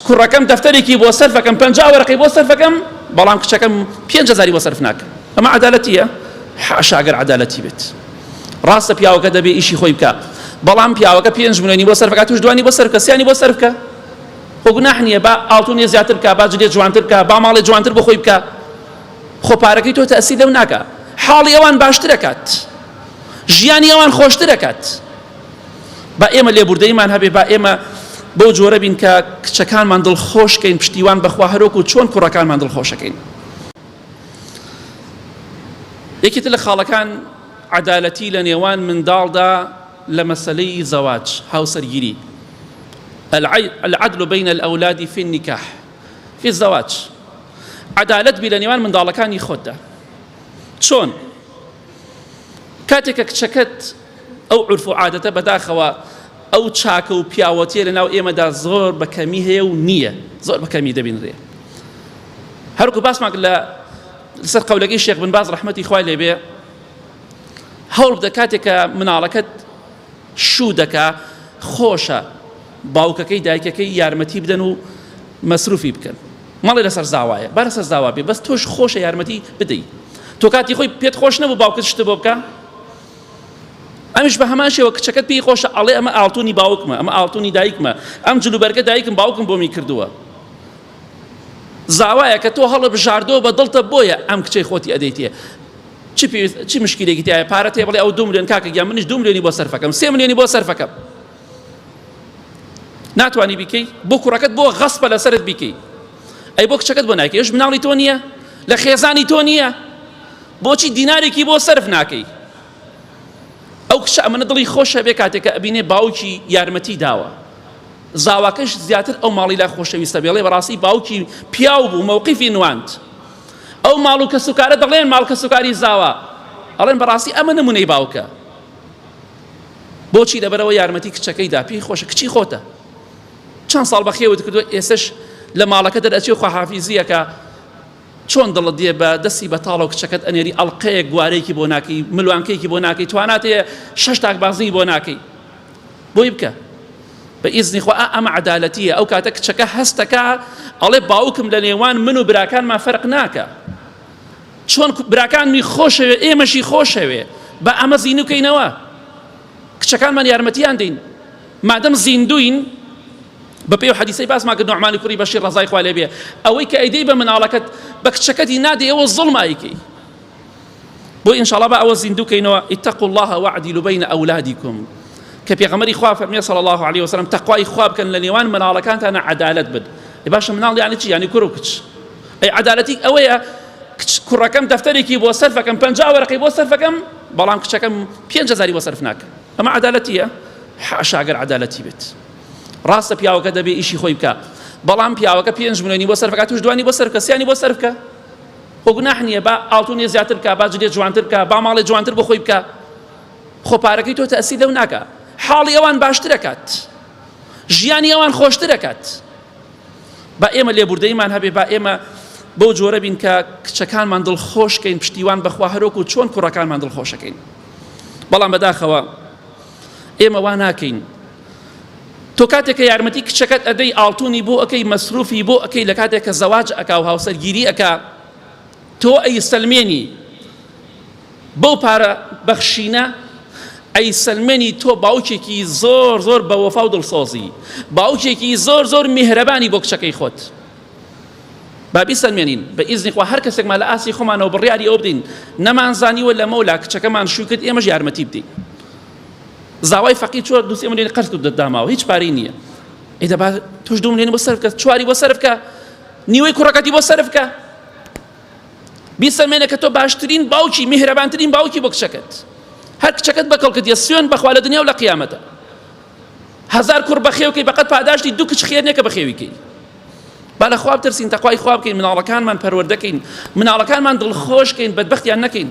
کوڕەکەم دەفتەرێکی بۆ سەرفەکەم 50 وەرەقەی بۆ سەرفەکەم بەڵام کچەکەم 5000 بۆ سەرف ناکەم. ئەمە عەدالەتیە؟ حاشا گەر عەدالەتی بێت. ڕاستە پیاوەکە دەبێ ئیشی خۆی بکا بەڵام پیاوەکە پێنج ملیۆنی بۆ سەرفەکە توش دوانی بۆ سەرفکە سیانی بۆ سەرفکە خۆ گوناح نییە با ئاڵتونێ زیاتر بکا با جلێ جوانتر بکا با ماڵێ جوانتر بۆ خۆی بکا خۆ پارەکەی تۆ تەئسیر لەو ناکا حاڵی ئەوان باشتر ئەکات ژیانی ئەوان خۆشتر ئەکات. با ئێمە لێبوردەیمان هەبێ با ئێمە بەو جۆرە بین کە کچەکانمان دڵخۆش کەین پشتیوان بەخوا هەرۆک و چۆن کوڕەکانمان دڵخۆشەکەین. یەکێتر لە خاڵەکان عەدالەتی لە نێوان منداڵدا لە مەسەلەی زەواج هاوسەرگیری العدل بین الأولاد في النکاح في الزواج عەدالەت بی لە نێوان منداڵەکانی خۆتدا چۆن کاتێک کە کچەکەت ئەو عورف و عادەتە بەداخەوە ئەو چاکە و پیاوەتیە لەناو ئێمەدا زۆر بە کەمی هەیە و نییە زۆر بە کەمی دەبینرێ هەرکو باسمان لە لەسەر قەولەکەی شێخ بن باز ڕەحمەتی خوای لێبێ هەوڵ بدە کاتێک کە مناڵەکەت شوو دەکا خۆشە باوکەکەی دایکەکەی یارمەتی بدەن و مەسروفی بکەن مەڵێ لەسەر زاوایە با لەسەر زاوا بێ بەس تۆش خۆشە یارمەتی بدەی تۆ کاتی خۆی پێت خۆش نەبوو باوکت شتە بۆ بکە ئەمیش بە هەمان شێوە کچەکەت پێی خۆشە ئەڵێ ئەمە ئاڵتونی باوکمە ئەمە ئاڵتونی دایکمە ئەم جلوبەرگە دایکم باوکم بۆمی کردووە زاوایە کە تۆ هەڵە بژاردەوە بە دڵتە بۆیە ئەم کچەی خۆتی ئەدەیتێ چ پێویست چ مشکلێکی تایە پارە تێ بڵێ ئەو دو ملیۆن کاکە گیان منیش دو ملیۆنی بۆ سەرفەکەم سێ ملیۆنی بۆ سەرفەکەم ناتوانی بیکەی بۆ کوڕەکەت بۆ غەسپە لەسەرت بیکەی ئەی بۆ کچەکەت بۆ ناکەی ئەوش مناڵی تۆ نییە لە خێزانی تۆ نییە بۆچی دینارێکی بۆ سەرف ناکەی ئەو کچە ئەمەنە دڵی خۆشە بێ کاتێک کە ئەبینێ باوکی یارمەتی داوە زاواکەش زیاتر ئەو ماڵی لا خۆشەویستە بێڵێ بەڕاستی باوکی پیاو بوو مەوقیفی نواند ئەو ماڵ و کەسوکارە دەڵێن ماڵ کەسوکاری زاوا ئەڵێن بەڕاستی ئەمە نمونەی باوکە بۆچی لەبەرەوە یارمەتی کچەکەی دا پێی خۆشە کچی خۆتە چەند ساڵ بەخێوت کردو ئێسش لە ماڵەکە دەرئەچێ و خواحافیزیەکە چۆن دڵت دێ بە دەستی بەتاڵەوە کچەکەت ئەنێری ئەڵقەیەک گوارەیەکی بۆ ناکەی ملوانکەیەکی بۆ ناکەی توانات هەیە شەش تاک بازنی بۆ ناکەی بۆی بکە بە ئیزنی خوا ئەمە عەدالەتیە ئەو کاتە کچەکە هەستەکە ئەڵێ باوکم لە نێوان من و براکانمان فەرق ناکە چۆن براکانمی خۆشەوێ ئێمەشی خۆشەوێ بە ئەمە زیندوو کچەکانمان یارمەتیان دەین مادەم زیندوین بە پێی حەدیسەی باسمان کرد نوعمانی کوڕی بەشیر ڕەزای خوا لێ بێ ئەوەی کە ئەیدەی بە مناڵەکەت بە کچەکەتی نادەی ئەوە زوڵم ئایکەی بۆ ئینشاءڵڵا با ئەوە زیندوو کەینەوە اتقوا الله واعدلوا بین اولادکم کە پێغەمبەری خوا فەرمی صلی الله علیه وسلم تەقوای خوا بکەن لە نێوان مناڵەکانتان عەدالەت بن باشە مناڵ یعنی چی یعنی کوڕ و کچ ئەی عەدالەتی ئەوەیە کچ کوڕەکەم دەفتەرێکی بۆ سەرفەکەم 50 وەرەقەی بۆ سەرفەکەم بەڵام کچەکەم 5000 بۆ سەرف ناکەم ئەمە عەدالەتیە حاشا گەر عەدالەتی بێت ڕاستە پیاوەکە دەبێ ئیشی خۆی بکا بەڵام پیاوەکە پێنج ملیۆنی بۆ سەرفەکە توش دوانی بۆ سەرفکە سیانی بۆ سەرفکە خۆ گوناح نییە با ئاڵتونێ زیاتر بکا با جلێ جوانتر بکا با ماڵێ جوانتر بۆ خۆی بکا خۆ پارەکەی تۆ تەئسیر لەو ناکا حاڵی ئەوان باشتر ئەکات ژیانی ئەوان خۆشتر ئەکات با ئێمە لێبوردەیمان هەبێ با ئێمە بەو جۆرە بین کە کچەکانمان دڵخۆشکەین پشتیوان بەخوا هەرۆک و چۆن کوڕەکانمان دڵخۆشەکەین بەڵام بەداخەوە ئێمە وا ناکەین تۆ کاتێک کە یارمەتی کچەکەت ئەدەی ئاڵتونی بۆ ئەکەی مەسروفی بۆ ئەکەی لە کاتێک کە زەواج ئەکا و هاوسەرگیری ئەکا تۆ ئەیسەلمێنی بەو پارە بەخشینە ئەیسەلمێنی تۆ باوکێکی زۆر زۆر بە وەفا و دڵسۆزی باوکێکی زۆر زۆر میهرەبانی بۆ کچەکەی خۆت با بیسەلمێنین بە ئیزنی خوا هەر کەسێکمان لە ئاستی خۆمانەوە بڕیاری ئەوە بدەین نەمانزانیوە لەمەولا کچەکەمان شوو کرد ئێمەش یارمەتی بدەین زاوای فەقیر چوار دوو سێ ملیۆنی قەرز کرد داماوە هیچ پارەی نییە ئەی دەبا توش دوو ملیۆنی بۆ سەرف کە چواری بۆ سەرف کە نیوەی کوڕەکەتی بۆ سەرف کە بیسەلمێنە کە تۆ باشترین باوکی میهرەبانترین باوکی بۆ کچەکەت هەر کچەکەت بە کەڵکت یە سوێن بەخوا لە دنیا و لە قیامەتە هەزار کوڕ بەخێوکەی بەقەت پاداشتی دوو کچ خێر نییە کە بەخێوی کەی با لە خوا بترسین تەقوای خوا بکەین مناڵەکانمان پەروەردەکەین مناڵەکانمان دڵخۆش کەین بەدبەختیان نەکەین.